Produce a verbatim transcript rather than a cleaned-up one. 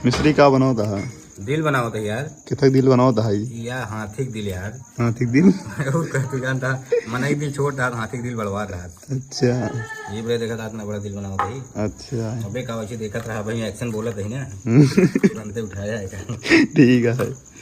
मिस्त्री का बनावत है? दिल बनावत है यार। कितक दिल बनावत है? या हाथी के दिल यार। हाथी के दिल? और कह तू जानता, मनई दिल छोट रहा, हाथी के दिल बड़वा रहा। अच्छा। ये बड़े देखा था, इतना बड़ा दिल बनावत है। अच्छा। अबे का वैसे देखत रहा भाई, action बोलत है ना। हम्म। तुरंते उठाया है। ठीक है।